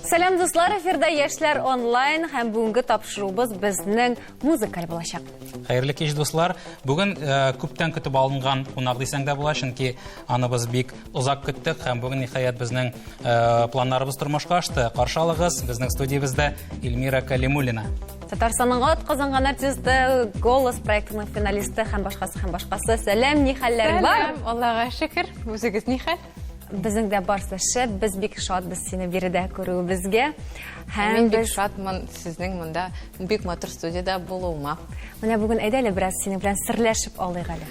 Сәлам, дуслар, эфирда Яшьләр онлайн һәм бүгенге тапшыруыбыз безнең музыкаль булачак. Хәерле кич, дуслар. Бүген э, күптән көтеп алынган кунак дисәң дә була, чөнки аны без бик Озак көттек һәм бүген ниһаять безнең э, планнарыбыз тормышка ашты. Каршы алыгыз, безнең студиябездә Эльмира Калимуллина. Татарстанның атказанган артисты, Голос проектының финалисты һәм башкасы һәм башкасы. Сәлам, ни хәлләр бар? Сәлам, Аллага шөкер. Үзегез ни хәл? Безнең дә барсы шәп, без бик шатбыз сине биредә күрүебезгә. Һәм мин бик шатмын сезнең монда бик матур студиядә булуыма. Менә бүген әйдә әле бераз синең белән серләшеп алыйк әле.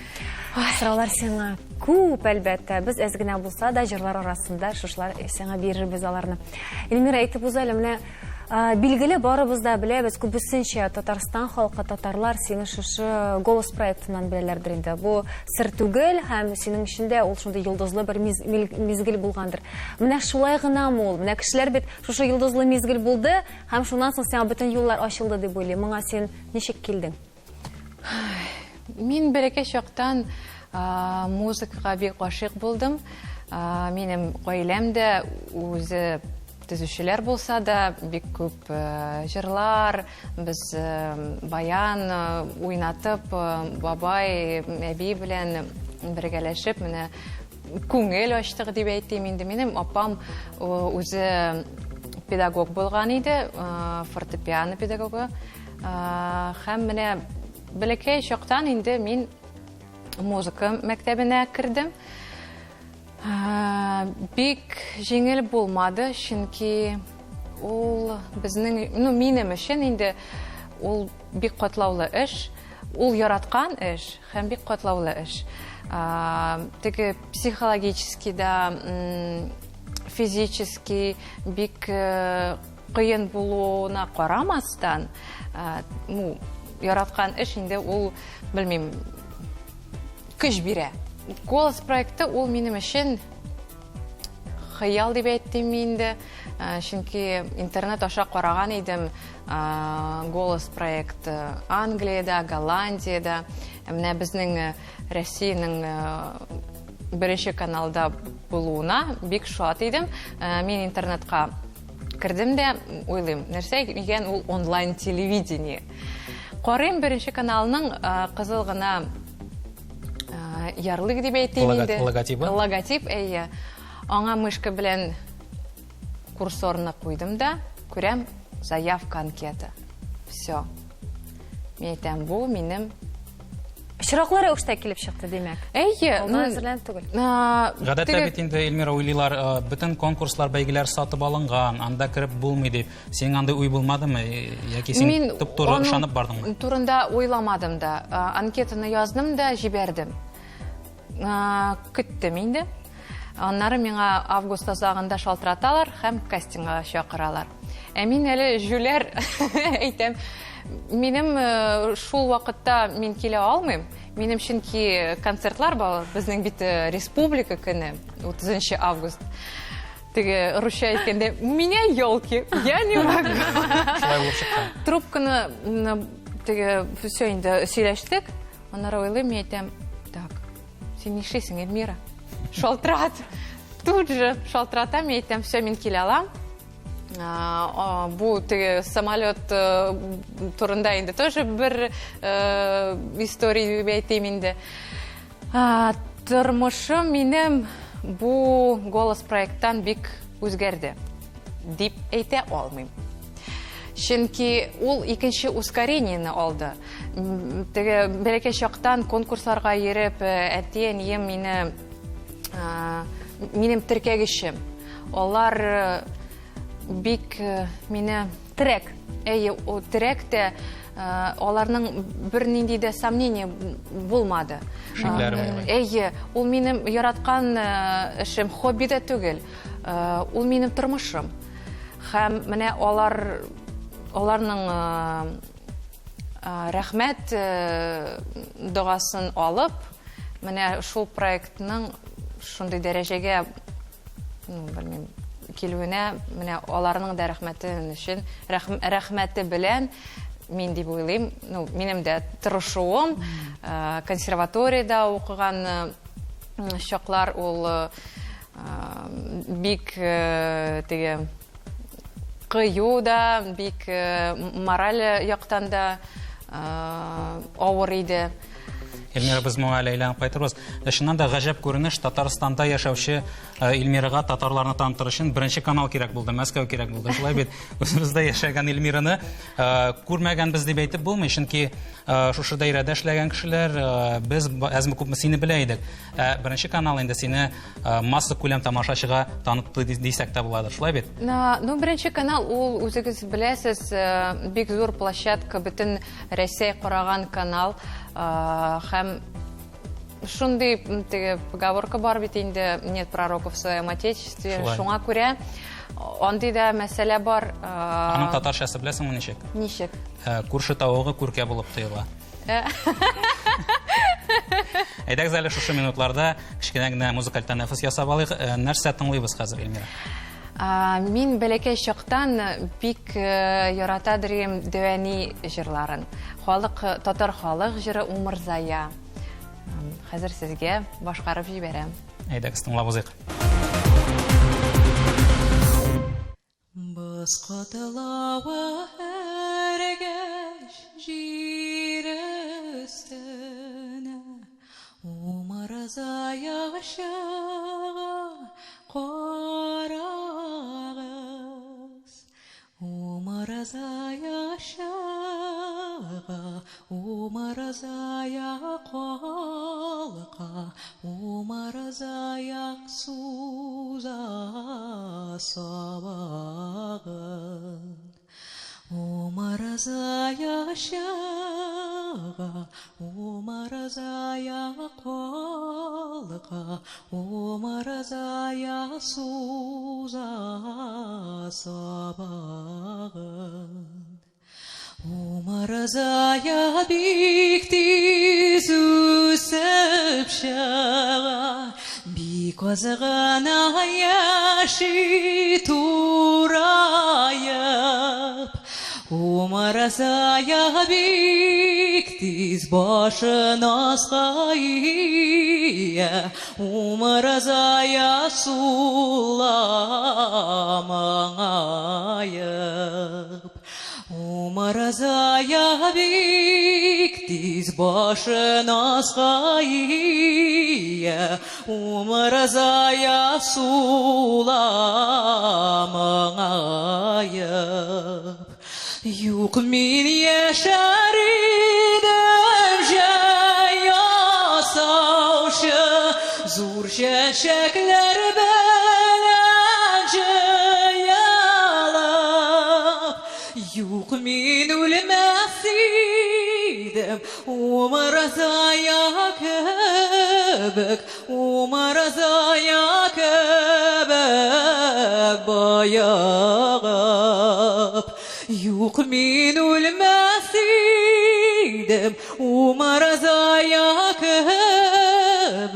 Сораулар сиңа күп, әлбәттә. Без әз генә булса да җырлар арасында шушылар сиңа бирербез аларны. Эльмира, әйтеп уз әле, менә билгеле барыбыз да беләбез, күбесенчә Татарстан халкы, татарлар сине шушы Голос проектыннан беләләрдер инде. Бу сер түгел һәм синең өчен дә ул шундый йолдызлы бер мизгел булгандыр. Менә шулай гынамы ул? Менә кешеләр бит шушы йолдызлы мизгел булды һәм шуннан соң сиңа бөтен юллар ачылды дип уйлый. Моңа син ничек килдең? Мин бәләкәй чактан музыкага бик гашыйк булдым. Минем гаиләм дә үзе төзүчеләр булса да, бик күп җырлар, без баян уйнатып, бабай, әби белән бергәләшеп, менә күңел ачтык дип әйтим инде. Минем апам үзе педагог булган иде, фортепиано педагогы. Һәм менә бәләкәй чактан инде мин музыка мәктәбенә кердем. Бик җиңел булмады, чөнки ул безнең, ну, минем өчен инде ул бик катлаулы эш. Ул яраткан эш һәм бик катлаулы эш. Теге психологически да, физически бик э, Кыен булуына карамастан, ну, яраткан эш инде ул, белмим, көч бирә. Голос проекты ул минем өчен хыял дип әйтим инде. Чөнки интернет аша караган идем Голос проекты Англиядә, Голландиядә. Менә безнең Россиянең беренче каналда булуына бик шат идем. Мин интернетка Кердем дә уйлыйм, нәрсә икән ул онлайн телевидение. Карыйм беренче каналның кызыл гына ярлык дип әйтим инде. Логотибы? Логотип, әйе. Аңа мышка белән курсорны куйдым да, күрәм, заявка анкета. Все. Мин әйтәм, бу минем Очраклы рәвештә килеп чыкты, димәк. Әйе. Алдан әзерләнеп түгел. Гадәттә бит инде, Эльмира, уйлыйлар, бөтен конкурслар, бәйгеләр сатып алынган, анда кереп булмый дип. Синең андый уй булмадымы? Яки син туп-туры ышанып бардыңмы? Турында уйламадым да. Анкетаны яздым да җибәрдем. Көттем инде. Аннары миңа август азагында шалтыраталар һәм кастингга чакыралар. Ә мин әле җүләр әйтәм, минем э, шул вакытта мин килә алмыйм. Минем чөнки концертлар бар, безнең бит э, республика көне, 30 август. Теге русча әйткәндә, у меня елки, я не могу. Шулай булып чыккан. Трубканы теге все инде сөйләштек. Аннары уйлыйм, мин әйтәм, так, син нишлисең, Эльмира? Шалтырат. Тут же шалтыратам, мин әйтәм, все, мин килә алам. Бу теге самолет э, турында инде тоже бер э, история дип әйтим инде. Тормышым минем бу голос проекттан бик үзгәрде дип әйтә алмыйм. Чөнки ул икенче ускорениене алды. Теге бәләкәй чактан конкурсларга йөреп, э, әти-әнием мине э, минем теркәгечем. Алар э, бик мине терәк. Әйе, ул терәк тә аларның бернинди дә сомнение булмады. Шикләре булмады. Әйе, ул минем яраткан эшем, хобби да түгел. Ул минем тормышым. Һәм менә алар аларның рәхмәт догасын алып, менә шул проектның шундый дәрәҗәгә, ну, белмим, килүенә менә аларның да рәхмәте өчен, рәхмәте белән мин дип уйлыйм, ну, минем дә тырышуым, консерваториядә укыган чаклар ул бик теге кыю да, бик мораль яктан да авыр иде. Эльмира, без моңа әле әйләнеп кайтырбыз. Чыннан да гаҗәп күренеш, Татарстанда яшәүче Эльмирага татарларны танытыр өчен беренче канал кирәк булды, Мәскәү кирәк булды. Шулай бит, үзебездә яшәгән Эльмираны күрмәгәнбез дип әйтеп булмый, чөнки шушы даирәдә эшләгән кешеләр без әзме-күпме сине белә идек. Ә беренче канал инде сине масса күләм тамашачыга танытты дисәк тә буладыр, шулай бит? Ну, беренче канал ул, үзегез беләсез, бик зур площадка, бөтен Рәсәй караган канал һәм шундый теге поговорка бар бит инде, нет пророков в своем отечестве. Шуңа күрә андый да мәсьәлә бар. Аның татарчасы беләсеңме ничек? Ничек? Күрше тавыгы күркә булып тоела. Әйдәгез әле шушы минутларда кечкенә генә музыкаль тәнәфес ясап алыйк. Нәрсә тыңлыйбыз хәзер, Эльмира? Мин бәләкәй чактан бик ярата дөрим Дәвәни җырларын. Халык, татар халык җыры Умырзая. Хәзер сезгә башкарып җибәрәм. Әйдәгез тыңлап узыйк. Боз катлавы эрегәч җир өстенә, Умырзая чыга, карагыз. Умырзая чыга, умырзая калка, Умырзая суза сабагын. Умырзая чыга, умырзая калка, Умырзая суза сабагын. Умырзая бик тиз үсеп чыга, бик аз гына яши тураеп. Умырзая бик тиз башын аска ия, Умырзая сула моңаеп. Умырзая бик тиз башын аска ия, Умырзая сула моңаеп. Юк, мин яшәр идем җәй ясаучы, Зур чәчәкләр белән җыелып. Юк, мин үлмәс идем, Умырзая кебек, Умырзая кебек боегып. Юк, мин үлмәс идем, Умырзая кебек.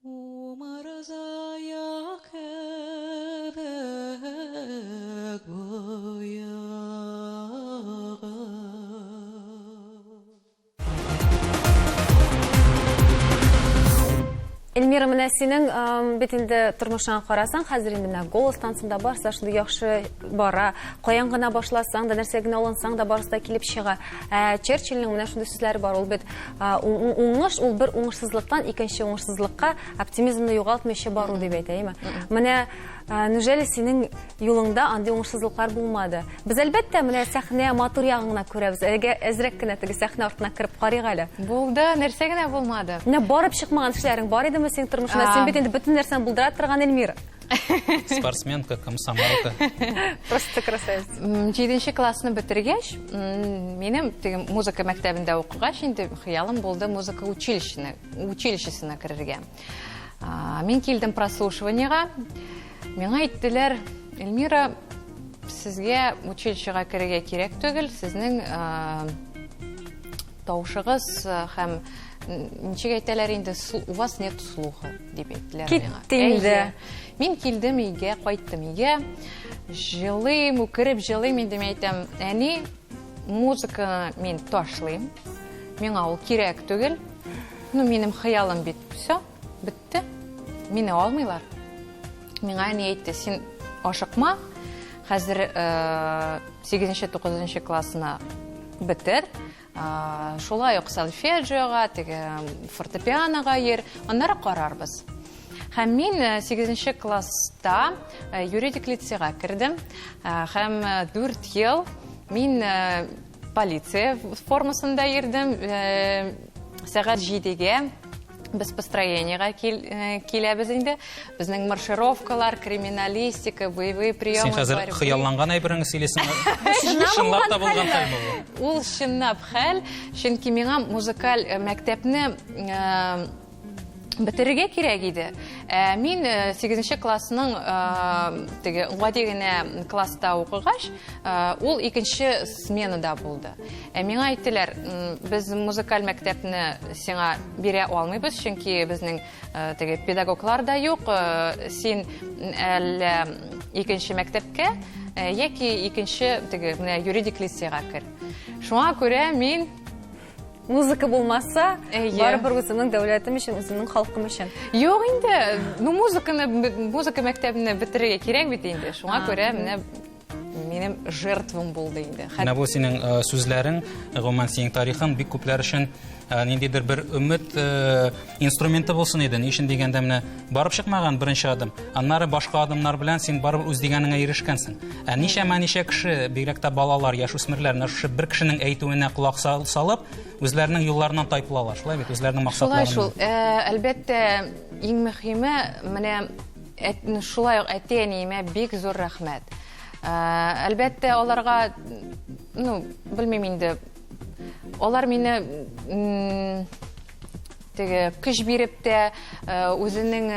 Умырзая кебек боегып. Эльмира, менә синең бит инде тормышыңа карасаң, хәзер инде менә Голос танцында барысы да шундый яхшы бара. Каян гына башласаң да, нәрсә генә алынсаң да, барысы да килеп чыга. Ә Черчилльнең менә шундый сүзләре бар, ул бит уңыш, ул бер уңышсызлыктан икенче уңышсызлыкка оптимизмны югалтмыйча бару дип әйтә, әйме? Менә неужели синең юлыңда андый уңышсызлыклар булмады? Без әлбәттә менә сәхнә матур ягын гына күрәбез. Әлегә әзрәк кенә теге сәхнә артына кереп карыйк әле. Булды, нәрсә генә булмады. Менә барып чыкмаган эшләрең бар идеме синең тормышыңда? Син бит инде бөтен нәрсәне булдыра торган Эльмира. Спортсменка, комсомолка. Просто красавица. Җиденче классны бетергәч, минем теге музыка мәктәбендә укыгач, инде хыялым булды музыка училищесына керергә. Мин килдем прослушиваниега. Миңа әйттеләр, Эльмира, сезгә училищега керергә кирәк түгел, сезнең тавышыгыз һәм Ничек әйтәләр инде, у вас нет слуха, дип әйттеләр миңа. Китте инде. Мин килдем өйгә, кайттым өйгә. Җылыйм, үкереп җылыйм инде, мин әйтәм, әни, музыканы мин ташлыйм. Миңа ул кирәк түгел. Ну, минем хыялым бит, все, бетте. Мине алмыйлар. Миңа әни әйтте, син ашыкма, хәзер 8-9 классына бетер, шулай ук сольфеджиога, теге фортепианога йөр, аннары карарбыз. Һәм мин 8 класста юридик лицейга кердем. Һәм 4 ел мин полиция формасында йөрдем. Сәгать 7-гә без построениега киләбез инде. Безнең маршировкалар, криминалистика, боевые приемы. Син хәзер хыялланган әйбереңне сөйлисең. Чынлап та булган хәлме бу? Ул чынлап хәл, чөнки миңа музыкаль мәктәпне бетерергә кирәк иде. Мин 8 классның теге гади генә класста укыгач, ул икенче сменада булды. Миңа әйттеләр, без музыкаль мәктәпне сиңа бирә алмыйбыз, чөнки безнең теге педагоглар да юк. Син әллә икенче мәктәпкә яки икенче теге менә юридик лицейга кер. Шуңа күрә мин музыка булмаса, барыбер үземнең дәүләтем өчен, үземнең халкым өчен. Юк инде, ну музыканы, музыка мәктәбен бетерергә кирәк бит инде. Шуңа күрә менә минем жертвам булды инде. Менә бу синең сүзләрең, гомумән синең тарихың бик күпләр өчен ниндидер бер өмет инструменты булсын иде. Ни өчен дигәндә, менә барып чыкмаган беренче адым, аннары башка адымнар белән син барыбер үз дигәнеңә ирешкәнсең. Ә ничәмә-ничә кеше, бигрәк тә балалар, яшүсмерләр, менә шушы бер кешенең әйтүенә колак салып, үзләренең юлларыннан тайпылалар. Шулай бит, үзләренең Шулай максатларыннан. шул. Әлбәттә, иң мөһиме, менә шулай ук әти-әниемә бик зур рәхмәт. Әлбәттә, аларга, ну, белмим инде, алар мине теге көч биреп тә, үзенең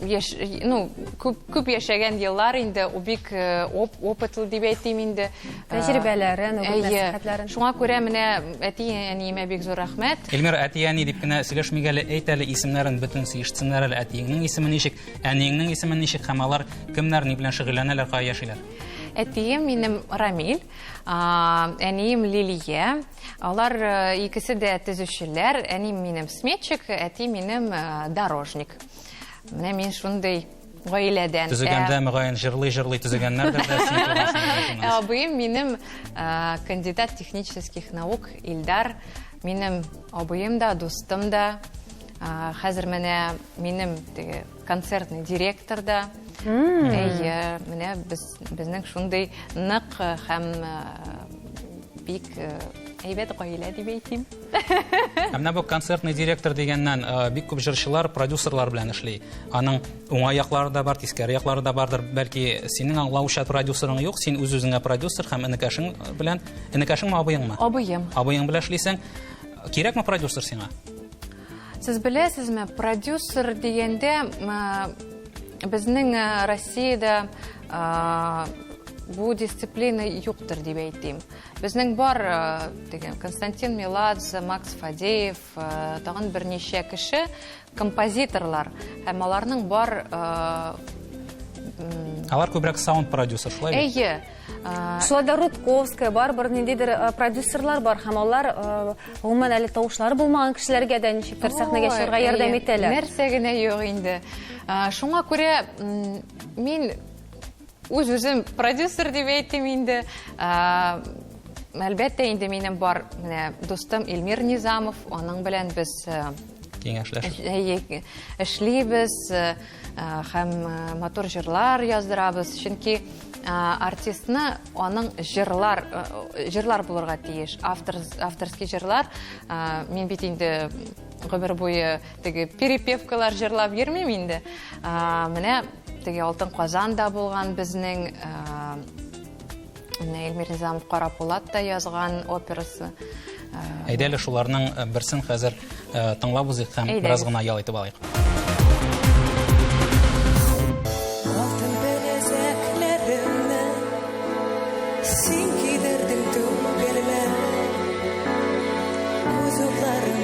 яш, ну, күп, күп яшәгән еллар инде, ул бик опытлы дип әйтим инде. Тәҗрибәләрен, үгет нәсихәтләрен. Шуңа күрә менә әти-әниемә бик зур рәхмәт. Эльмира, әти-әни дип кенә сөйләшмик әле, әйт әле исемнәрен бөтенесе ишетсеннәр әле, әтиеңнең исеме ничек, әниеңнең исеме ничек һәм алар кемнәр, ни белән шөгыльләнәләр, кая яшиләр? Әтием минем Рамиль, әнием Лилия. Алар икесе дә төзүчеләр. Әнием минем сметчик, әти минем дорожник. Менә мин шундый гаиләдән. Төзегәндә мөгаен җырлый-җырлый төзегәннәрдер дә син тугансың. Абыем минем кандидат технических наук Илдар. Минем абыем да, дустым да. Хәзер менә минем теге концертный директор да. Әйе, менә безнең шундый нык һәм бик әйбәт гаилә дип әйтим. Ә менә бу концертный директор дигәннән, бик күп җырчылар, продюсерлар белән эшли. Аның уңай яклары да бар, тискәре яклары да бардыр. Бәлки синең аңлавыча продюсерың юк, син үз-үзеңә продюсер һәм энекәшең белән, энекәшеңме, абыеңмы? Абыем. Абыең белән эшлисең. Кирәкме продюсер сиңа? Сез беләсезме, продюсер дигәндә, безнең Россиядә бу дисциплина юктыр дип әйтим. Безнең бар дигән Константин Меладзе, Макс Фадеев, тагын берничә кеше, композиторлар. Һәм аларның бар, Алар күбрәк саунд продюсер, шулай бит? Әйе. Шулай да Рудковская бар, бер ниндидер продюсерлар бар, һәм алар гомумән әле тавышлары булмаган кешеләргә дә ничектер сәхнәгә чыгарга ярдәм итәләр. Нәрсә генә юк инде. Шуңа күрә мин үз-үзем продюсер дип әйтим инде. Әлбәттә инде минем бар менә дустым Эльмир Низамов, аның белән без киңәшләшеп. Эшлибез һәм матур җырлар яздырабыз, чөнки артистны аның җырлар булырга тиеш, авторский җырлар. Мин бит инде гомер буе теге перепевкалар җырлап йөрмим инде. Менә теге Алтын Казан да булган безнең, менә Эльмир Низамов Кара Пулат та язган операсы. Әйдә әле шуларның берсен хәзер тыңлап узыйк һәм Әйдә. бераз гына ял итеп алыйк. Алтын беләзекләремне син кидердең түгелме? Күз утларың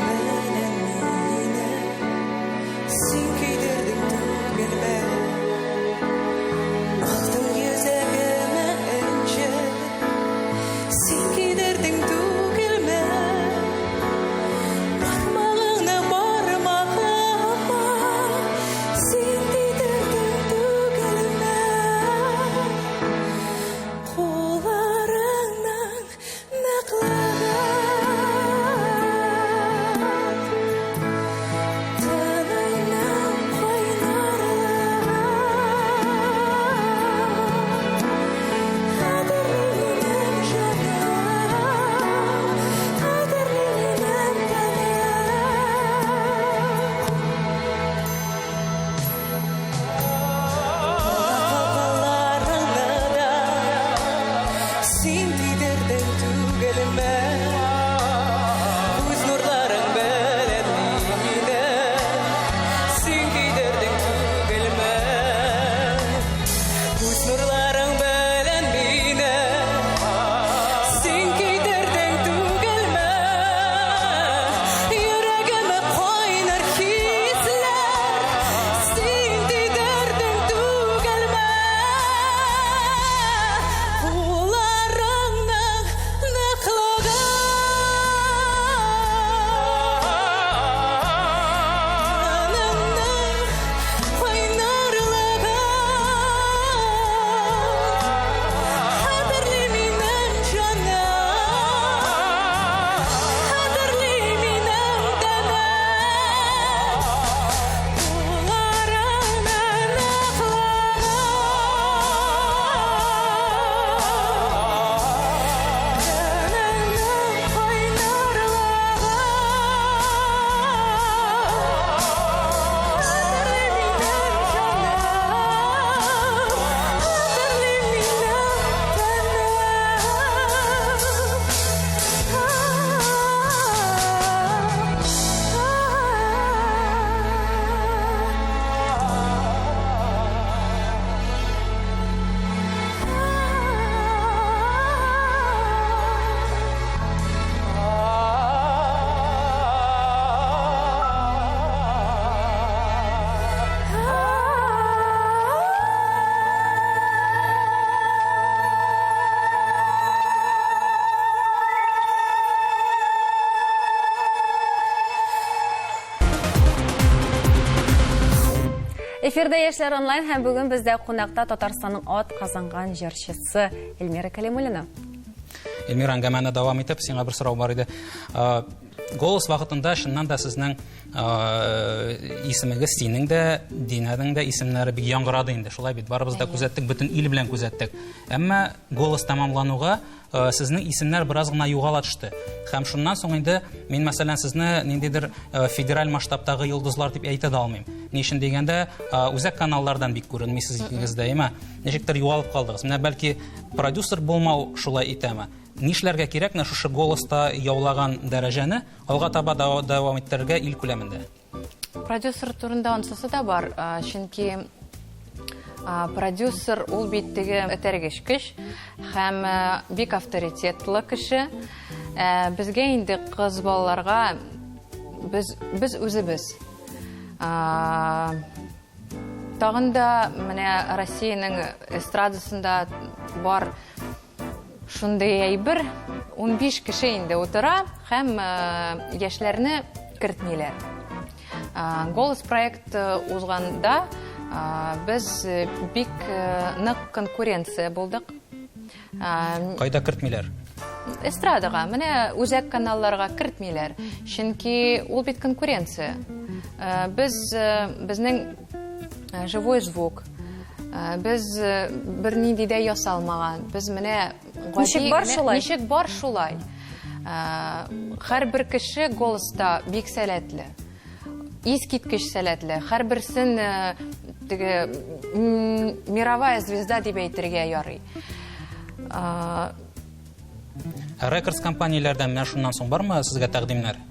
Эфирда Яшьләр онлайн һәм бүген бездә кунакта Татарстанның ат казанган җырчысы Эльмира Кәлимуллина. Эльмира, әңгәмәне дәвам итеп, сиңа бер сорау бар иде. Голос вакытында чыннан да сезнең исемегез, синең дә, Динәнең дә исемнәре бик яңгырады инде. Шулай бит, барыбыз да күзәттек, бөтен ил белән күзәттек. Әмма голос тәмамлануга сезнең исемнәр бераз гына югала төште. Һәм шуннан соң инде мин, мәсәлән, сезне ниндидер федераль масштабтагы йолдызлар дип әйтә дә алмыйм. Ни өчен дигәндә, үзәк каналлардан бик күренмисез икегез дә, әмма ничектер югалып калдыгыз. Менә бәлки продюсер булмау шулай итәме? Нишләргә кирәк менә шушы голоста яулаган дәрәҗәне алга таба дәвам иттерергә ил күләмендә? Продюсер турында ансысы да бар, чөнки продюсер ул бит теге этәргеч көч һәм бик авторитетлы кеше. Безгә инде кыз балаларга без, без үзебез. Тагын да менә Россиянең эстрадасында бар Шундый әйбер, 15 кеше инде утыра һәм яшьләрне кертмиләр. Голос проект узганда без бик нык конкуренция булдык. Кайда кертмиләр? Эстрадага, менә үзәк каналларга кертмиләр. Чөнки ул бит конкуренция. Без безнең живой звук. Без бернинди дә ясалмаган. Без менә Ничек бар шулай? Ничек бар шулай. Һәрбер кеше голоста бик сәләтле. Искиткеч сәләтле. Һәрберсен теге мировая звезда дип әйтергә ярый. Рекордс компанияләрдән менә шуннан соң бармы сезгә тәкъдимнәр?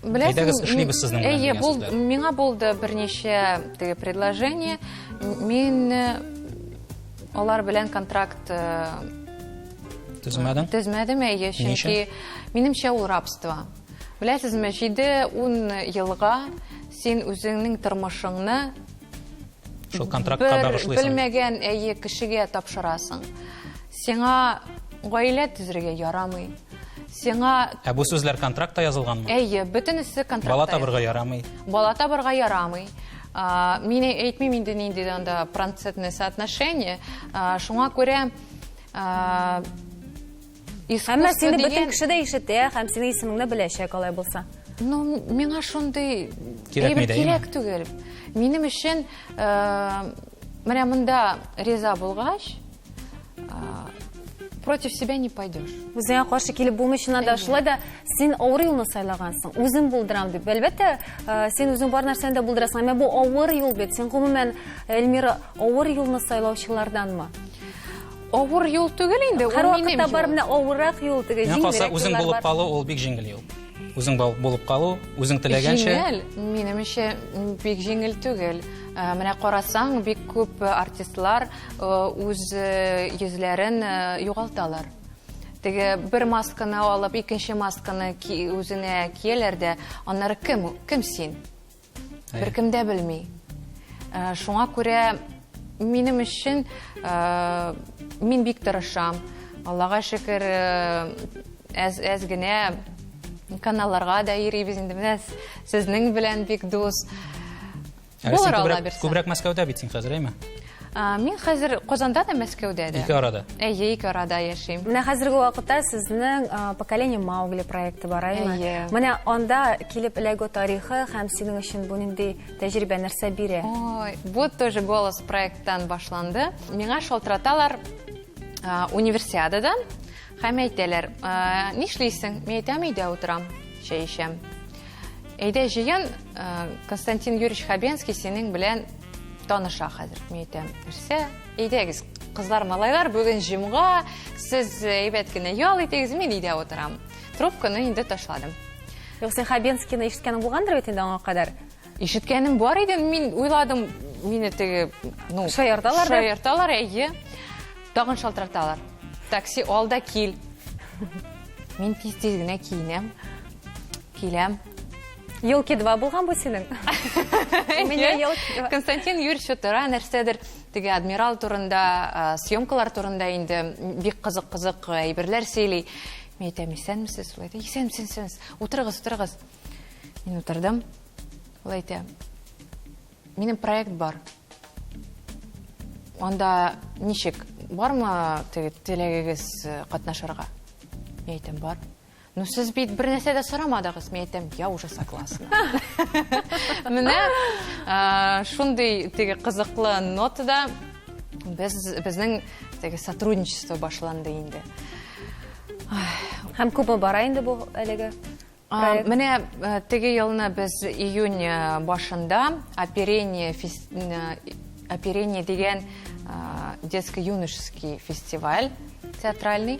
Беләсең, Әйдәгез, эшлибез сезнең белән Әйе, дигән бул, сүзләр. миңа булды берничә теге предложение. Мин алар белән контракт Төзмәдең? төзмәдем, әйе, Ни өчен? чөнки минемчә ул рабство. Беләсезме, 7-10 елга син үзеңнең тормышыңны Шул контрактка бер багышлыйсың. белмәгән әйе кешегә тапшырасың. Сиңа гаилә төзергә ярамый. Сиңа Ә бу сүзләр контрактта язылганмы? Әйе, бөтенесе контрактта. Бала табырга ярамый. Бала табырга ярамый. Мин әйтмим инде нинди анда процентное соотношение. Шуңа күрә искусство Әмма сине бөтен дигән- кеше дә ишетә һәм синең исемеңне беләчәк алай булса. Ну, миңа шундый Кирәкми әйбер дә, әйме? кирәк түгел. Минем өчен менә монда риза булгач, против себя не пойдешь. Үзеңә каршы килеп булмый чыннан да. Шулай да син авыр юлны сайлагансың. Үзең булдырам дип. Әлбәттә, син үзең бар нәрсәне дә булдырасың. Әмма бу авыр юл бит. Син гомумән, Эльмира, авыр юлны сайлаучыларданмы? Авыр юл түгел инде, ул Һәр минем вакытта бар юл. менә авыррак юл теге, Миңа калса, җиңелрәк үзең юллар булып бар. калу ул бик җиңел юл. Үзең булып калу, үзең теләгәнчә. Җиңел, минемчә, бик җиңел түгел. Менә карасаң, бик күп артистлар үз йөзләрен югалталар. Теге бер масканы алып, икенче масканы үзенә кияләр дә, аннары кем син? Беркем дә белми. Шуңа күрә минем өчен, мин бик тырышам. Аллага шөкер, әз генә каналларга да йөрибез инде. Менә сезнең белән бик дус. Әле син Булыр, Алла бирсә. күбрәк Мәскәүдә бит син хәзер, әйме? Мин хәзер Казанда да, Мәскәүдә дә. Ике арада. Әйе, ике арада яшим. Менә хәзерге вакытта сезнең Поколение Маугли проекты бар, әйме? Әйе. Менә анда килеп эләгү тарихы һәм синең өчен бу нинди тәҗрибә, нәрсә бирә? Ой, бу тоже Голос проекттан башланды. Миңа шалтыраталар, универсиададан һәм әйтәләр, нишлисең? Мин әйтәм, өйдә утырам, чәй эчәм. Әйдә җыен, Константин Юрьевич Хабенский синең белән таныша хәзер. Мин әйтәм, нәрсә? Әйдәгез, кызлар, малайлар, бүген җомга, сез әйбәт кенә ял итегез, мин өйдә утырам. Трубканы инде ташладым. Юк, син Хабенскийны ишеткәнең булгандыр бит инде аңа кадәр? Ишеткәнем бар иде, мин уйладым, мине теге, ну, Шаярталар да? Шаярталар, әйе. Тагын шалтыраталар. Такси ал да кил. Мин тиз-тиз генә киенәм. Киләм. Елки 2 булган бу синең? У меня елки 2. Константин Юрьевич утыра, нәрсәдер теге адмирал турында, съемкалар турында инде бик кызык-кызык әйберләр сөйли. Мин әйтәм, исәнмесез? Ул әйтә, исәнмесез, исәнмесез. Утырыгыз, утырыгыз. Мин утырдым. Ул әйтә, минем проект бар. Анда ничек, бармы теге теләгегез катнашырга? Мин әйтәм, бар. Ну, сез бит бер нәрсә дә сорамадыгыз. Мин әйтәм, я уже согласна. Менә шундый теге кызыклы нотада без безнең теге сотрудничество башланды инде. Һәм күпме бара инде бу әлеге проект? Менә теге елны без июнь башында оперение оперение дигән детско-юношеский фестиваль театральный.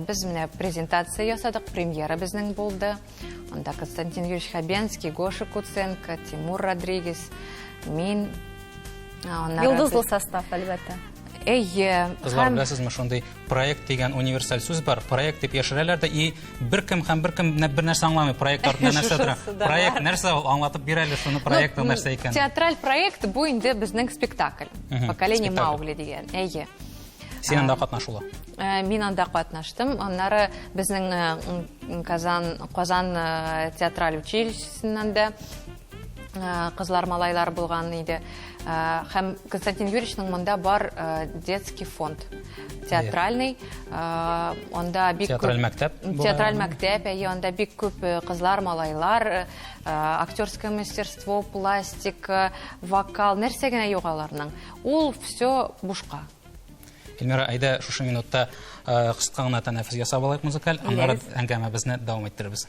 Без менә презентация ясадык, премьера безнең булды. Анда Константин Юрьевич Хабенский, Гоша Куценко, Тимур Родригес, мин. Йолдызлы состав, әлбәттә. Әйе. Кызлар, беләсезме, шундый проект дигән универсаль сүз бар. Проект дип яшерәләр дә, и беркем һәм беркем бер нәрсә аңламый. Проект артында нәрсә тора? Проект нәрсә ул? Аңлатып бир әле шуны, проектның нәрсә икәнен. Театраль проект бу инде безнең спектакль. Поколение Маугли дигән. Әйе. Син анда катнашула? Мин анда катнаштым. Аннары безнең Казан, Казан театраль училищесеннән дә кызлар, малайлар булган иде. Һәм Константин Юрьевичның монда бар детский фонд театральный. Анда бик театраль мәктәп. Театраль мәктәп, әйе, анда бик күп кызлар, малайлар, актерское мастерство, пластика, вокал, нәрсә генә юк аларның. Ул все бушка. Эльмира, әйдә шушы минутта кыска гына тәнәфес ясап алыйк музыкаль, аннары әңгәмәбезне дәвам иттерербез.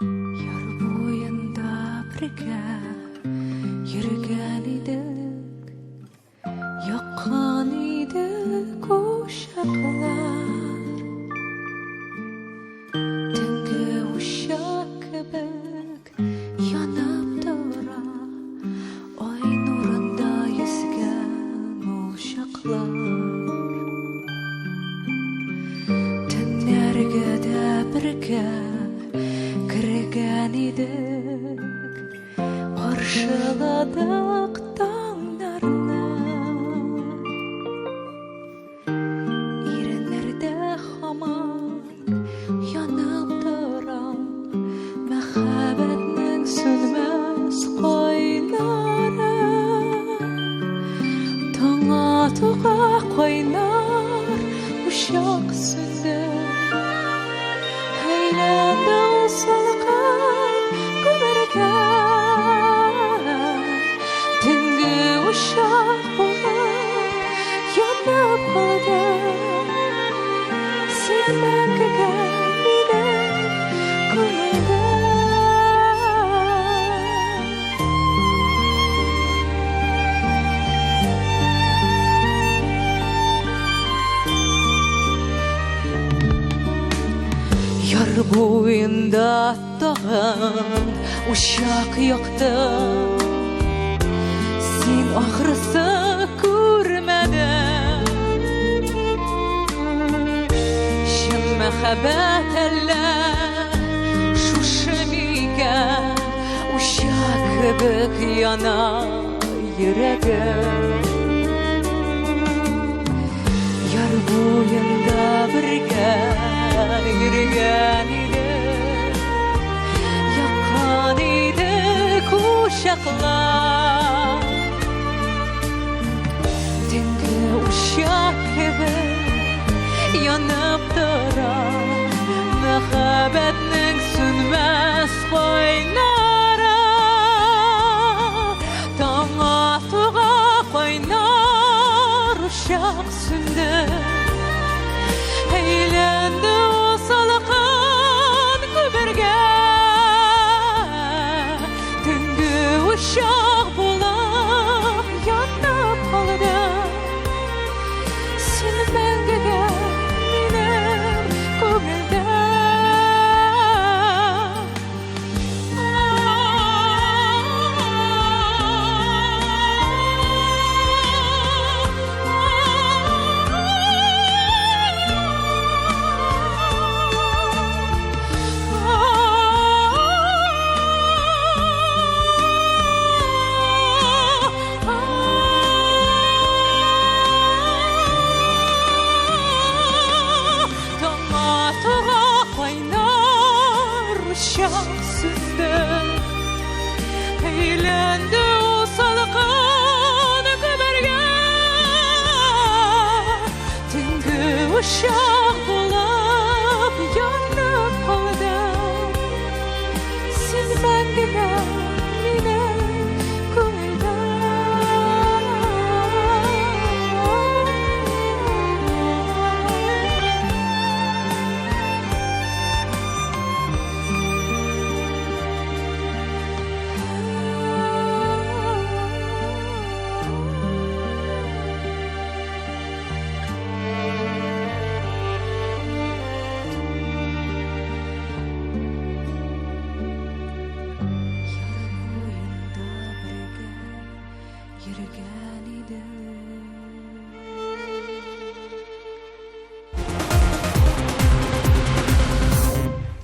Яр буенда бергә йөргән идек, Яккан идек учаклар. Төнге учак кебек янып тора, Ай нурында йөзгән ул чаклар. Төннәргә дә бергә кергән идек, Каршыладык таңнарны. Иреннәрдә һаман янып тора Мәхәббәтнең сүнмәс кайнары. Таң атуга кайнар учак сүнде. Әйләнде ул салкын күмергә. Төнге учак булып янып калды. Син мәңгегә минем күңелдә. Яр буенда тагын учак якты. Син ахрысы күрмәдең. Чын мәхәббәт әллә шушы микән? Учак кебек яна йөрәгем. Яр буенда бергә йөргән идек, Яккан идек учаклар. Төнге учак кебек янып тора Мәхәббәтнең сүнмәс кайнары. Таң атуга кайнар учак сүнде. Әйләнде ул салкын күмергә. Төнге учак булып янып калды. Син мәңгегә минем күңелдә.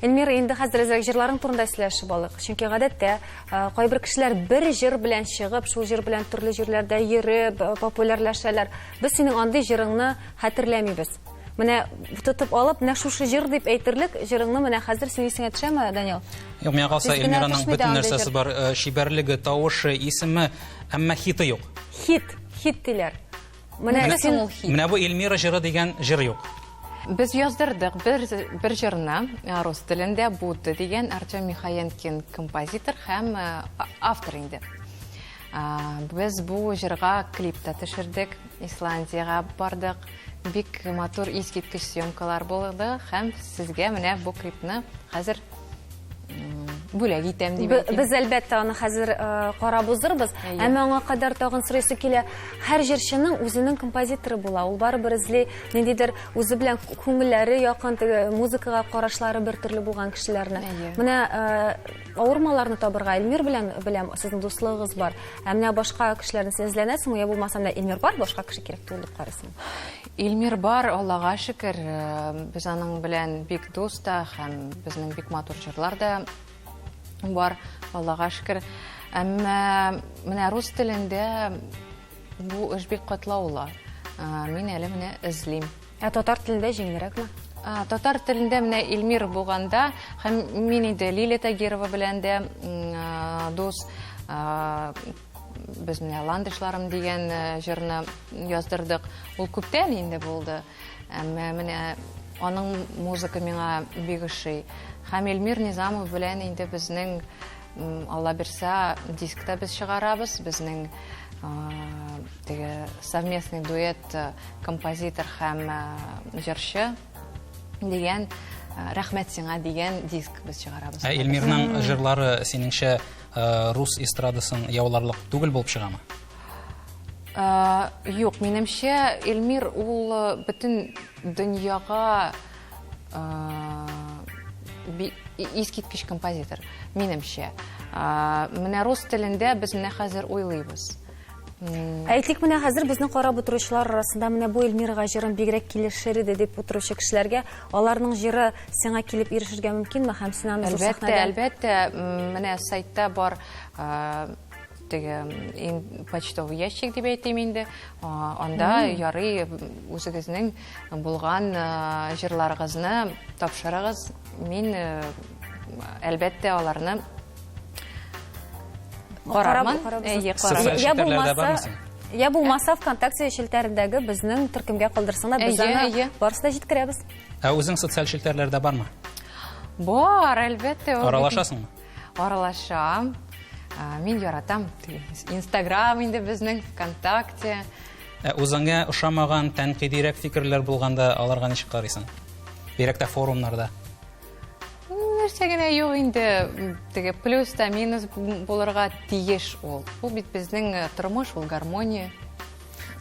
Эльмира, инде хәзер әзрәк җырларың турында сөйләшеп алыйк. Чөнки гадәттә кайбер кешеләр бер җыр белән чыгып, шул җыр белән төрле җирләрдә йөреп, популярләшәләр. Без синең андый җырыңны хәтерләмибез. Менә тотып алып, менә шушы җыр дип әйтерлек җырыңны менә хәзер синең исеңә төшәме, Данил? Юк, миңа калса, Эльмираның бөтен нәрсәсе бар. Чибәрлеге, тавышы, исеме, әмма хиты юк. Хит, хит диләр. Менә син ул хит. Менә бу Эльмира җыры дигән җыр юк. Без яздырдык бер, бер җырны рус телендә Будда дигән Артем Михаенкин композитор һәм автор инде. Без бу җырга клип та төшердек, Исландиягә бардык. Бик матур искиткеч съемкалар булды һәм сезгә менә бу клипны хәзер бүләк итәм дип әйтим. Без әлбәттә аны хәзер карап узырбыз. Әмма аңа кадәр тагын сорыйсы килә. Һәр җырчының үзенең композиторы була. Ул барыбер эзли ниндидер үзе белән күңелләре якын, теге музыкага карашлары бер төрле булган кешеләрне. Менә авырмаларны табырга Эльмир белән беләм, сезнең дуслыгыгыз бар. Ә менә башка кешеләрне син эзләнәсеңме, я булмаса менә Эльмир бар, башка кеше кирәк түгел дип карыйсың? Илмир бар, Аллага шөкер, без аның белән бик дус та һәм безнең бик матур җырлар да бар, Аллага шөкер. Әмма менә рус телендә бу эш бик катлаулы. Мин әле менә эзлим. Ә татар телендә җиңелрәкме? Татар телендә менә Илмир булганда һәм мин инде Лилия Тагирова белән дә дус. Без менә Ландышларым дигән җырны яздырдык. Ул күптән инде булды. Әмма менә аның музыка миңа бик ошый. Һәм Эльмир Низамов белән инде безнең Алла бирсә, дискта без чыгарабыз. Безнең теге совместный дуэт композитор һәм җырчы дигән Рәхмәт сиңа дигән диск без чыгарабыз. Ә Эльмирның җырлары синеңчә рус эстрадасын яуларлык түгел булып чыгамы? Юк, минемчә, Эльмир ул бөтен дөньяга искиткеч композитор, минемчә. Менә рус телендә без менә хәзер уйлыйбыз. Әйтик, менә хәзер безне карап утыручылар арасында менә бу Эльмирага җырым бигрәк килешер иде дип утыручы кешеләргә аларның җыры сиңа килеп ирешергә мөмкинме һәм син аны зур сәхнәдә? Әлбәттә, әлбәттә, менә сайтта бар теге почтовый ящик дип әйтим инде. Анда ярый үзегезнең булган җырларыгызны тапшырыгыз. Мин әлбәттә аларны Карармын. Әйе, карармын. Я булмаса, я булмаса ВКонтакте челтәрендәге безнең төркемгә калдырсаңlar, без аны барысын да җиткерәбез. Ә үзең социаль челтәрләрдә бармы? Бар, әлбәттә. Аралашасыңмы? Аралашам. Мин яратам. Инстаграм инде безнең, ВКонтакте. Ә үзеңә ошамаган тәнкыйдирәк фикерләр булганда аларга ничек карыйсың? Бигрәк тә форумнарда. Нәрсә генә юк инде, теге плюс та минус булырга тиеш ул. Ул бит безнең э, тормыш, ул гармония.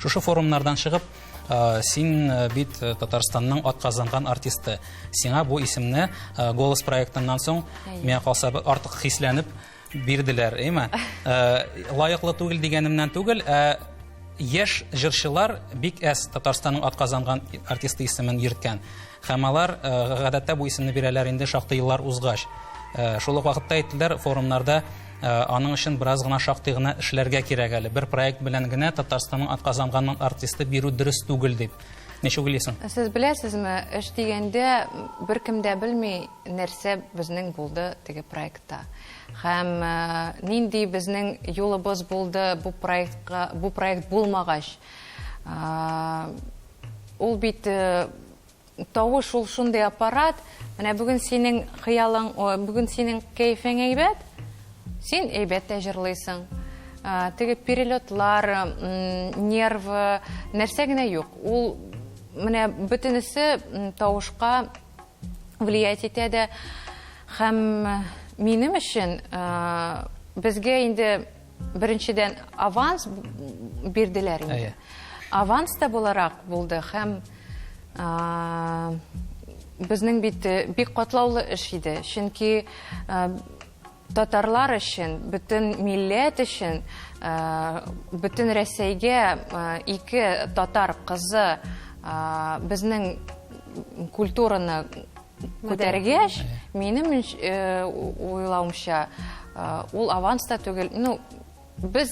Шушы форумнардан чыгып, э, син э, бит Татарстанның атказанган артисты. Сиңа бу исемне Голос проектыннан соң, миңа калса, артык хисләнеп бирделәр, әйме? Лаеклы түгел дигәнемнән түгел, ә яшь җырчылар бик әз Татарстанның атказанган артисты исемен йөрткән. Һәм алар гадәттә бу исемне бирәләр инде шактый еллар узгач. Шул ук вакытта әйттеләр, форумнарда аның өчен бераз гына шактый гына эшләргә кирәк әле. Бер проект белән генә Татарстанның атказанган артисты бирү дөрес түгел дип. Ничек уйлыйсың? Сез беләсезме, эш дигәндә беркем дә белми, нәрсә безнең булды теге проектта. Һәм нинди безнең юлыбыз булды бу проектка, бу проект булмагач. Ул бит тавыш ул шундый аппарат, менә бүген синең хыялың, бүген синең кәефең әйбәт, син әйбәт тә җырлыйсың. Теге перелетлар, нервы, нәрсә генә юк. Ул менә бөтенесе тавышка влиять итә дә. Һәм минем өчен безгә инде Беренчедән, аванс бирделәр инде. Аванс та буларак булды һәм безнең бит э, бик катлаулы эш иде. Чөнки татарлар өчен, бөтен милләт өчен, бөтен Рәсәйгә ике татар кызы безнең культураны Күтәргәч, минем уйлавымча, ул аванс та түгел. Ну, без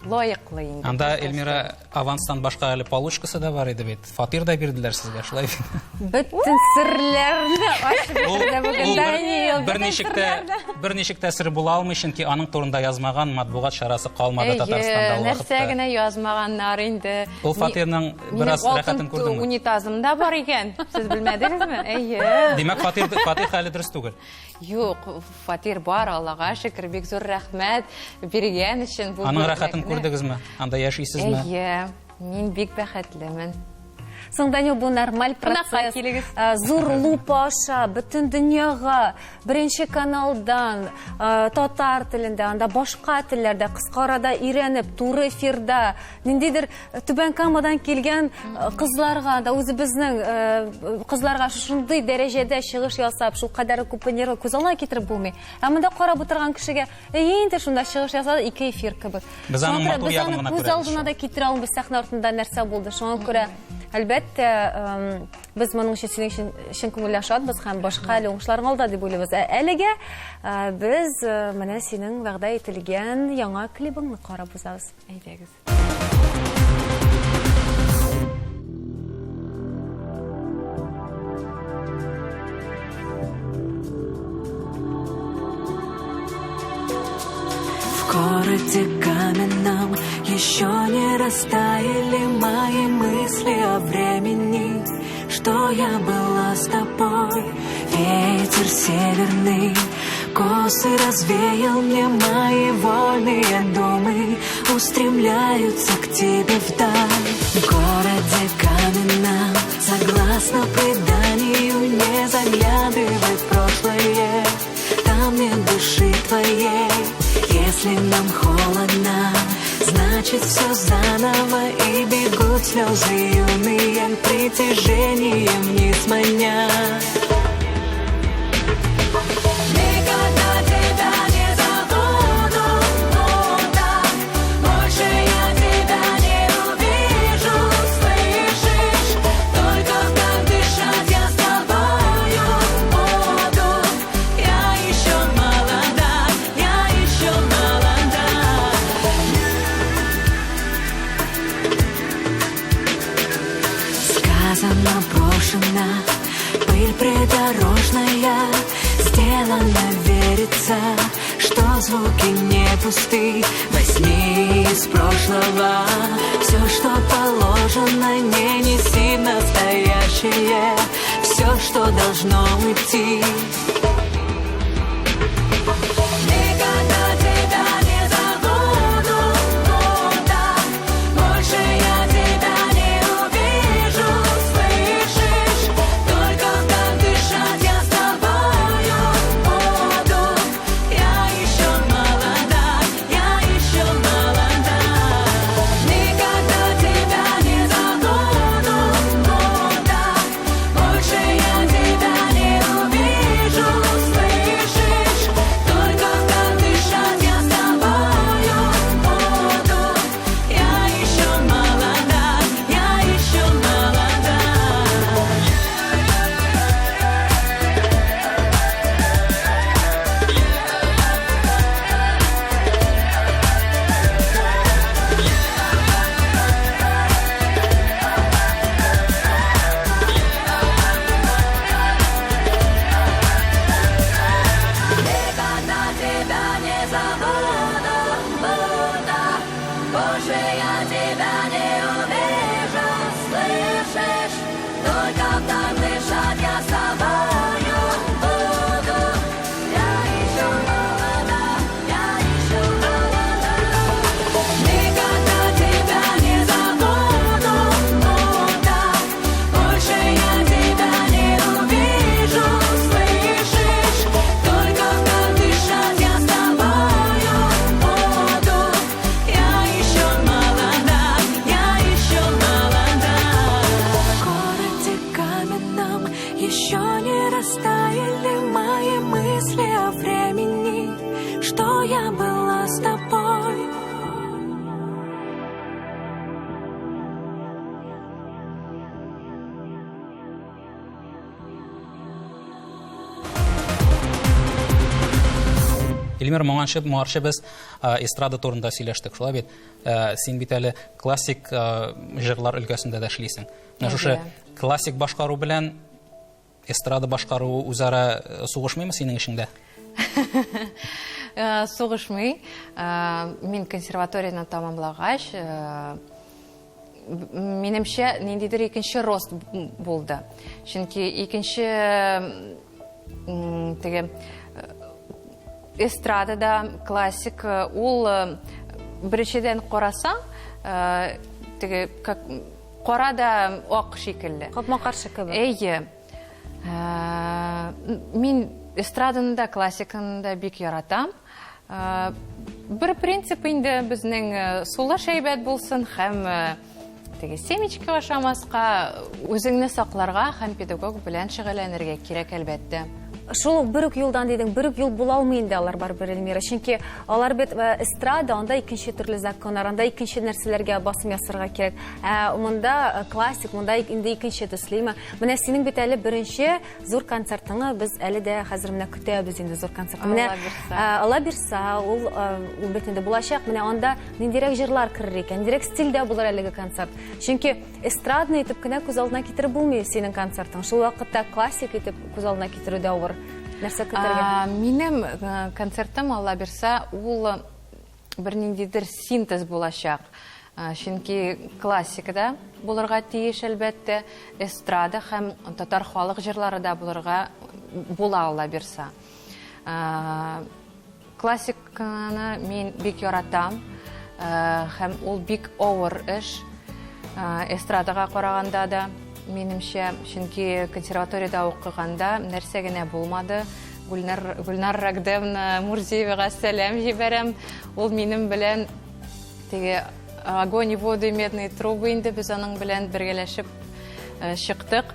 лаеклы инде. Анда Эльмира аванстан башка әле получкасы да бар иде бит. Фатир да бирделәр сезгә, шулай бит. Бөтен серләрне ачып бетерде бүген Даниил. Берничек тә берничек тә сер була алмый, чөнки аның турында язмаган матбугат чарасы калмады Татарстанда ул вакытта. Нәрсә генә язмаганнар инде. Ул фатирның бераз рәхәтен күрдеңме? Минем унитазым да бар икән. Сез белмәдегезме? Әйе. Димәк, фатир фатир хәле дөрес түгел. Юк, фатир бар, Аллага шөкер, бик зур рәхмәт биргән өчен бу. Аның рәхәтен күрдегезме? Анда яшисезме? Әйе, мин бик бәхетлемен. Соң, Данил, бу нормаль процесс. Килегез. Зур лупа аша, бөтен дөньяга, беренче каналдан, татар телендә, анда башка телләрдә, кыска арада өйрәнеп, туры эфирда, ниндидер Түбән Камадан килгән кызларга да үзебезнең кызларга шушындый дәрәҗәдә чыгыш ясап, шул кадәр күп нервы күз алдына китереп булмый. Ә монда карап утырган кешегә, әйе инде шунда чыгыш ясады, ике эфир кебек. Без аның матур ягын гына күз алдына да китерә алмыйбыз сәхнә артында нәрсә булды. Шуңа күрә, әлбәттә, без моның өчен синең өчен чын күңелдән шатбыз һәм башка әле уңышларың алда дип уйлыйбыз. Ә әлегә без менә синең вәгъдә ителгән яңа клибыңны карап узабыз. Әйдәгез. В городе каменном еще не растаяли мои мысли о времени, что я была с тобой. Ветер северный косы развеял мне мои вольные думы, устремляются к тебе вдаль. В городе каменном, согласно преданию, не заглядывай в прошлое, там нет души твоей. Если нам холодно, значит все заново, и бегут слезы юные, притяжением не сманя. Никогда тебя не забуду, так больше я тебя не увижу, слышишь? Только так дышать я с тобою буду. Я еще молода, я еще молода. Сказано, брошено, пыль придорожная, сделано верится, что звуки не пусты. Возьми из прошлого все, что положено, не неси в настоящее все, что должно уйти. Никогда тебя не забуду, так больше я тебя не увижу, слышишь? Только так дышать я с тобою буду. Я еще молода, я еще молода. Никогда тебя не забуду, так больше я тебя не увижу, слышишь? Только так дышать я с тобою буду. Я еще молода, я еще молода. Никогда тебя не забуду, буду. Больше я тебя не увижу, слышишь? Только так дышать я с тобою буду. Я еще молода, я еще молода. Никогда тебя не забуду, так больше я тебя не увижу, слышишь? Только так дышать я с тобою буду. Я еще молода, я еще молода. В городе каменном еще не Эльмира, моңарчы, моңарчы без эстрада турында сөйләштек, шулай бит? Син бит әле классик җырлар өлкәсендә дә эшлисең. Менә шушы классик башкару белән эстрада башкару үзара сугышмыймы синең эшеңдә? Сугышмый. Мин консерваторияне тәмамлагач, минемчә, ниндидер икенче рост булды. Чөнки икенче теге эстрадада классик ул беренчедән карасаң, теге как кара да ак шикелле. Капма-каршы кебек. Әйе. Мин эстраданы да, классиканы да бик яратам. Бер принцип инде безнең сулыш әйбәт булсын һәм теге семечка ашамаска, үзеңне сакларга һәм педагог белән шөгыльләнергә кирәк, әлбәттә. Шул ук бер үк юлдан дидең, бер үк юл була алмый инде алар барыбер, Эльмира. Чөнки алар бит эстрада, анда икенче төрле законнар, анда икенче нәрсәләргә басым ясарга кирәк. Ә монда классик, монда инде икенче төслеме. Менә синең бит әле беренче зур концертыңы без әле дә хәзер менә көтәбез инде зур концертны. Менә Алла бирса, ул ул бит инде булачак. Менә анда ниндирәк җырлар керер икән, ниндирәк стильдә булыр әлеге концерт. Чөнки эстрадный итеп кенә күз алдына китереп булмый синең концертың. Шул вакытта классик итеп күз алдына китерү дә авыр. Нәрсә көтәргә? Минем концертым, Алла бирса, ул бер ниндидер синтез булачак. Чөнки классика да булырга тиеш, әлбәттә, эстрада һәм татар халык җырлары да булырга була, Алла бирса. Классиканы мин бик яратам, һәм ул бик авыр эш, эстрадага караганда да, минемчә, чөнки консерваториядә укыганда нәрсә генә булмады. Гөлнар, Гөлнар Рагдевна Мурзиевага сәлам җибәрәм. Ул минем белән теге огонь и воду и медные трубы инде без аның белән бергәләшеп чыктык.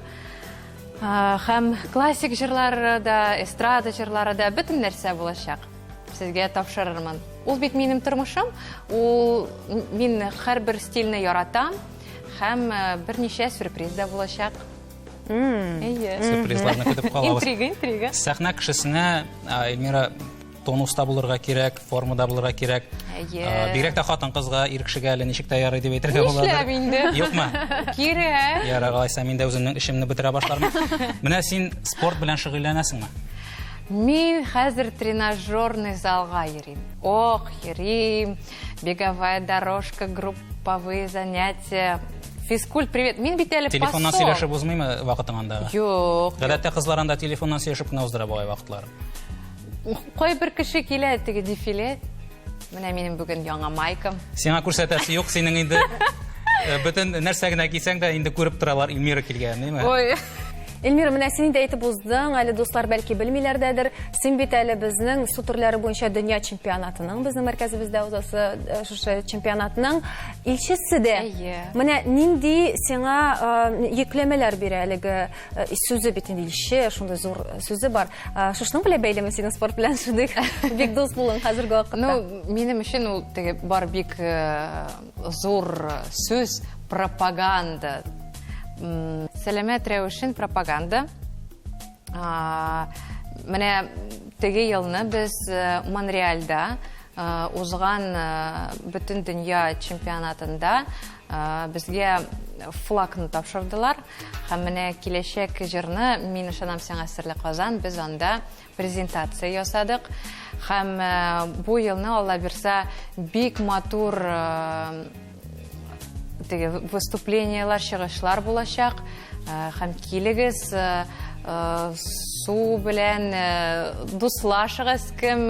Һәм классик җырлары да, эстрада җырлары да, бөтен нәрсә булачак. Сезгә тапшырырмын. Ул бит минем тормышым. Ул мин һәрбер стильне яратам һәм берничә сюрприз да булачак. Әйе. Сюрпризларны көтеп калабыз. Интрига, интрига. Сәхнә кешесенә, Эльмира, тонуста булырга кирәк, формада булырга кирәк. Әйе. Бигрәк тә хатын-кызга, ир кешегә әле ничек тә ярый дип әйтергә була. Нишләп инде? Юкмы? Кирәк. Ярар, алайса мин дә үземнең эшемне бетерә башлармын. Менә син спорт белән шөгыльләнәсеңме? Мин хәзер тренажерный залга йөрим. Ох, йөрим. Беговая дорожка, групповые занятия. Физкульт, привет. Мин бит әле Телефоннан сөйләшеп узмыймы вакытың андагы? Юк. Гадәттә кызлар анда телефоннан сөйләшеп кенә уздыра бугай вакытларын. Кайбер кеше килә теге дефиле. Менә минем бүген яңа майкам. Сиңа күрсәтәсе юк, синең инде э, бөтен нәрсә генә кисәң дә инде күреп торалар Эльмира килгән, әйме? Ой. Эльмира, менә син инде әйтеп уздың, әле дуслар бәлки белмиләр дәдер. Син бит әле безнең су төрләре буенча дөнья чемпионатының, безнең мәркәзебездә узасы э, шушы чемпионатның илчесе дә. Әйе. Менә нинди сиңа э, йөкләмәләр бирә әлеге сүзе бит инде илче, шундый зур сүзе бар. Шушының белән бәйлеме синең спорт белән шундый бик дус булуың хәзерге вакытта? Ну, минем өчен ул теге бар бик э, зур сүз пропаганда. Сәламәт рәвешен пропаганда. Менә теге елны без э, Монреальда э, узган бөтен дөнья чемпионатында безгә флагны тапшырдылар. Һәм менә киләчәк җырны Мин ышанам сиңа серле Казан без анда презентация ясадык. Һәм э, бу елны Алла бирса бик матур э, теге выступлениелар, чыгышлар булачак. Э, һәм килегез, су белән дуслашыгыз, кем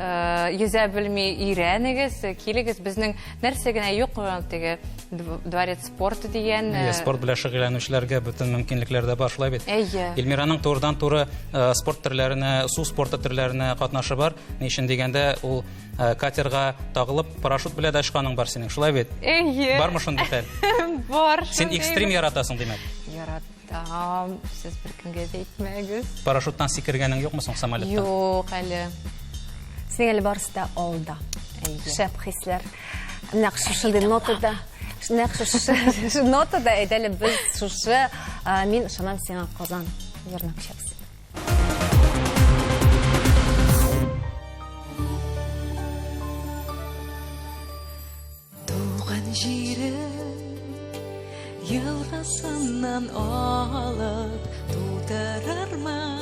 йөзә белми өйрәнегез, килегез. Безнең нәрсә генә юк, теге дворец спорта дигән. Әйе, спорт белән шөгыльләнүчеләргә бөтен мөмкинлекләр дә бар, шулай бит? Әйе. Эльмираның турыдан-туры э, спорт төрләренә, су спорты төрләренә катнашы бар. Ни өчен дигәндә, ул э, катерга тагылып, парашют белән дә очканың бар синең, шулай бит? Әйе. Бармы шундый хәл? Бар. Син экстрим яратасың, димәк? Яратам. Сез беркемгә дә әйтмәгез. Парашюттан сикергәнең юкмы соң самолеттан? Юк әле. Синең әле барысы да алда. Шәп хисләр. Нәкъ шушындый нотада, нәкъ шушы нотада әйдәле без шушы мин ышанам сиңа Казан җырына күчәбез. Елгасыннан алып тутырырмын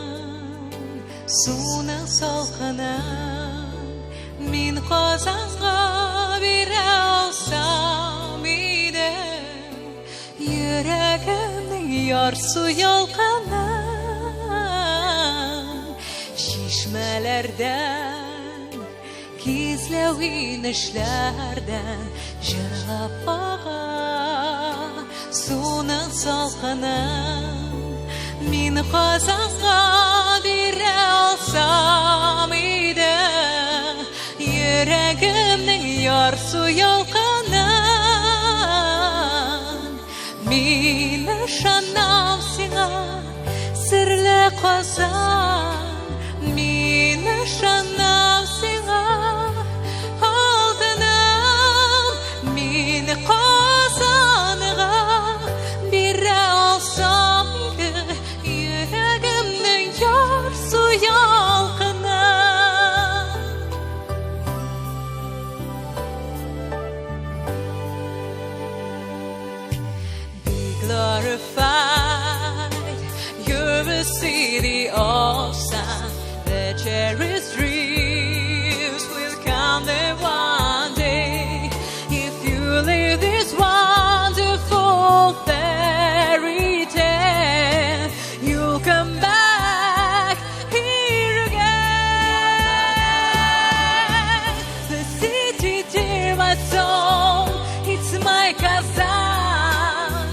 Суның салкынын мин Казанга бирә алсам иде Йөрәгемнең ярсу ялкынын Чишмәләрдән Кизләү инешләрдән җырлап ага Суның салкынын мин Казанга бирә алсам иде Йөрәгемнең ярсу ялкынын Мин ышанам сиңа, серле Казан. Мин ышанам сиңа, алтыным. Мин Казанга бирә алсам иде йөрәгемнең ярсу ялкынын. Be glorified, you're a city of sun. The cherished dreams will come there one day. If you live this wonderful fairy tale, you'll come back here again. The city dear my soul, it's my Kazan,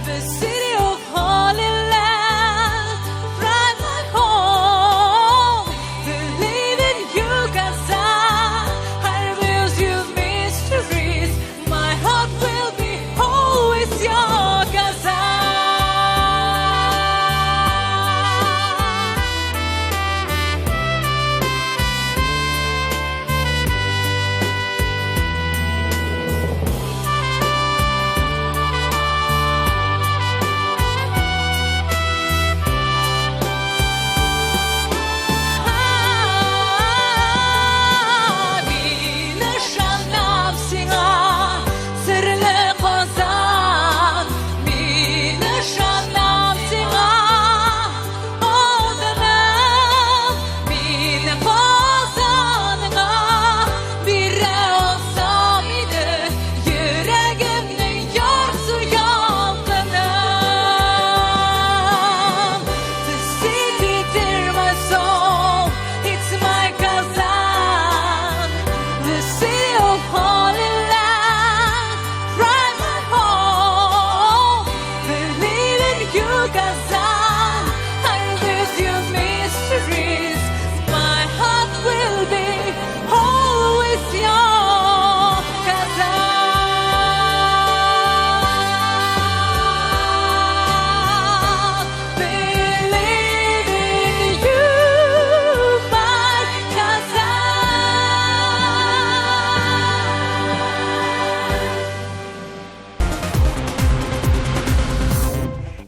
the city of Holy Land, bright my home. Believe in you, Kazan. I reveal you mysteries. My heart will be always your Kazan. Мин ышанам сиңа, серле Казан. Мин ышанам сиңа, алтыным. Мин Казанга бирә алсам иде йөрәгемнең ярсу ялкынын. The city dear my soul, it's my Kazan, the city of Holy Land, bright my home. Believe in you, Kazan, I lose your mysteries. My heart will be always your Kazan. Believe in you, my Kazan.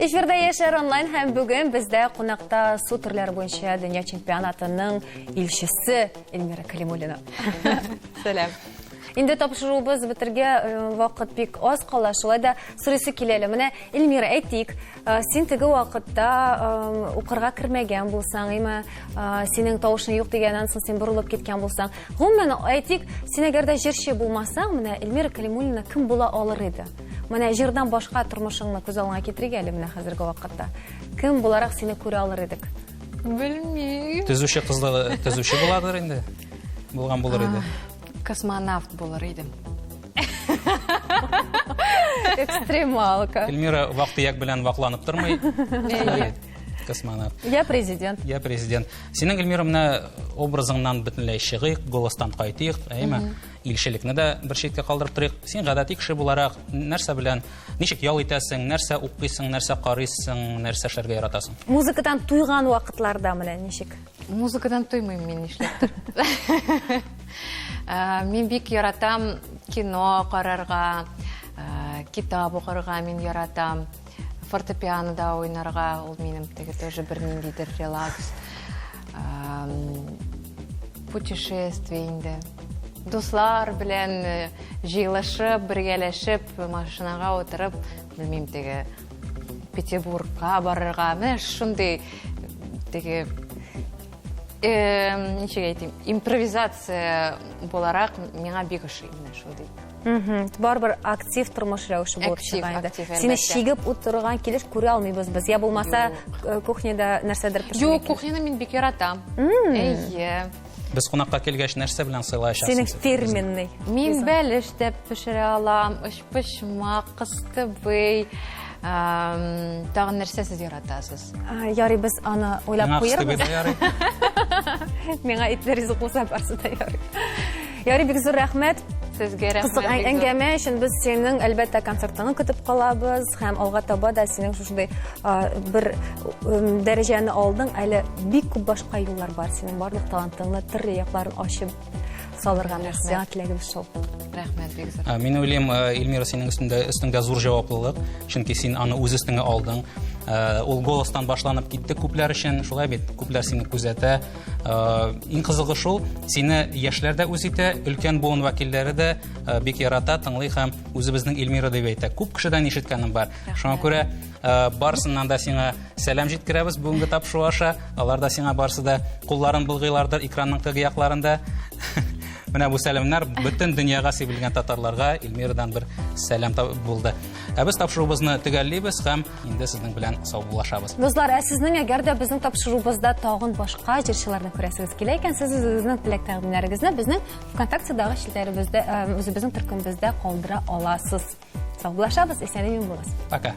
Эфирда Яшәр онлайн һәм бүген бездә кунакта су төрләре буенча дөнья чемпионатының илчесе Эльмира Калимуллина. Сәлам. Инде тапшыруыбыз бетергә вакыт бик аз кала, шулай да сорыйсы килә әле. Менә Эльмира, әйтик, син теге вакытта укырга кермәгән булсаң, әмма синең тавышың юк дигәннән соң син борылып киткән булсаң, гомумән, әйтик, син әгәр дә җырчы булмасаң, менә Эльмира Калимуллина кем була алыр иде? Менә җырдан башка тормышыңны күз алдыңа китерик әле менә хәзерге вакытта. Кем буларак сине күрә алыр идек? Белмим. Төзүче кызлы төзүче буладыр инде. Булган булыр иде. Космонавт булыр идем. Экстремалка. Эльмира вак-төяк белән вакланып тормый. Космонавт. Я президент. Я президент. Синең, Эльмира, менә образыңнан бөтенләй чыгыйк, голостан кайтыйк, әйеме? Илчелекне дә бер читкә калдырып торыйк. Син гадәти кеше буларак нәрсә белән, ничек ял итәсең, нәрсә укыйсың, нәрсә карыйсың, нәрсә эшләргә яратасың? Музыкадан туйган вакытларда менә ничек? Музыкадан туймыйм мин нишләптер. Мин бик яратам кино карарга, китап укырга мин яратам. Фортепианода уйнарга, ул минем теге тоже бер ниндидер релакс. Путешествие инде. Дуслар белән җыелышып, бергәләшеп, машинага утырып, белмим, теге Петербургка барырга, менә шундый теге ничек әйтим, импровизация буларак миңа бик ошый менә шундый. Барыбер актив тормыш рәвеше булып чыга инде. Сине чигеп утырган килеш күрә алмыйбыз без. Я булмаса кухняда нәрсәдер пешергән. Юк, кухняны мин бик яратам. Әйе. Без кунакка килгәч нәрсә белән сыйлаячаксың? Синең фирменный. Мин бәлеш тә пешерә алам, өчпочмак, кыстыбый. Тагын нәрсә сез яратасыз? Ярый, без аны уйлап куербыз. Миңа ярый. Миңа итле ризык булса барсы да ярый. Ярый, бик зур рәхмәт. Сезгә рәхмәт. Кызык әңгәмә өчен без синең, әлбәттә, концертыңны көтеп калабыз һәм алга таба да синең шушындый бер дәрәҗәне алдың, әле бик күп башка юллар бар. Синең барлык талантыңны, төрле якларын ачып салырга сиңа теләгебез шул. Рәхмәт бик зур. Мин уйлыйм, Эльмира, синең өстеңдә өстеңдә зур җаваплылык, чөнки син аны үз өстеңә алдың. Ул голостан башланып китте күпләр өчен, шулай бит, күпләр сине күзәтә. Иң кызыгы шул, сине яшьләр дә үз итә, өлкән буын вәкилләре дә бик ярата, тыңлый һәм үзебезнең Эльмира дип әйтә. Күп кешедән ишеткәнем бар. Шуңа күрә барысыннан да сиңа сәлам җиткерәбез бүгенге тапшыру аша. Алар да сиңа барысы да кулларын болгыйлардыр экранның теге якларында. Менә бу сәламнәр бөтен дөньяга сибелгән татарларга Эльмирадан бер сәлам булды. Ә без тапшыруыбызны төгәллибез һәм инде сезнең белән саубуллашабыз. Дуслар, ә сезнең әгәр дә безнең тапшыруыбызда тагын башка җырчыларны күрәсегез килә икән, сез үзегезнең теләк тәкъдимнәрегезне безнең ВКонтактедагы челтәребездә, үзебезнең төркемебездә калдыра аласыз. Саубуллашабыз, исән-имин булыгыз. Пока.